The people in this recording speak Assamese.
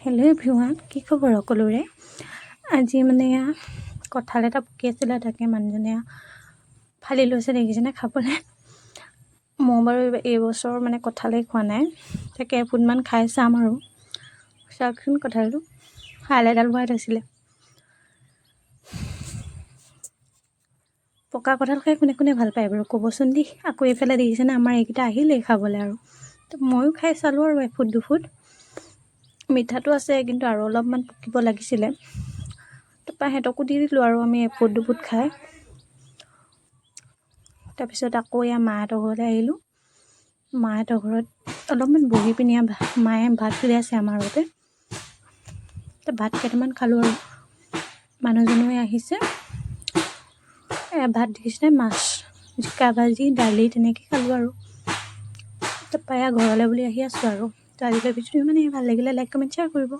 হেল্ল' এভৰিৱান, কি খবৰ সকলোৰে? আজি মানে এয়া কঁঠাল এটা পকি আছিলে, তাকে মানুহজনে ফালি লৈছে, দেখিছেনে খাবলৈ। মই বাৰু এইবছৰ মানে কঁঠালেই খোৱা নাই, তাকে এফুটমান খাই চাম আৰু। চাওকচোন, কঁঠালটো শাল এডাল ভৰাই থৈছিলে। পকা কঁঠাল খাই কোনে কোনে ভাল পায় বাৰু ক'বচোন দেই। আকৌ এইফালে দেখিছেনে, আমাৰ এইকেইটা আহিলেই খাবলৈ আৰু। তো ময়ো খাই চালোঁ আৰু এফুট দুফুট। মিঠাটো আছে, কিন্তু আৰু অলপমান পকিব লাগিছিলে। তাৰপৰা সিহঁতকো দি দিলোঁ আৰু আমি এফুট দুফুট খাই। তাৰপিছত আকৌ এয়া মাহঁতৰ ঘৰলৈ আহিলোঁ। মাহঁতৰ ঘৰত অলপমান বহি পিনি মায়ে ভাত উলিয়াইছে আমাৰ বাবে। তো ভাত কেইটামান খালোঁ আৰু মানুহজনো আহিছে। এয়া ভাত দেখিছেনে, মাছ, জিকা ভাজি, দালি তেনেকৈ খালোঁ আৰু। তাৰপৰা এয়া ঘৰলৈ বুলি আহি আছোঁ আৰু। তো আজিলৈ ভিডিঅ'টো ইমানেই। ভাল লাগিলে লাইক, কমেণ্ট, শ্বেয়াৰ কৰিব।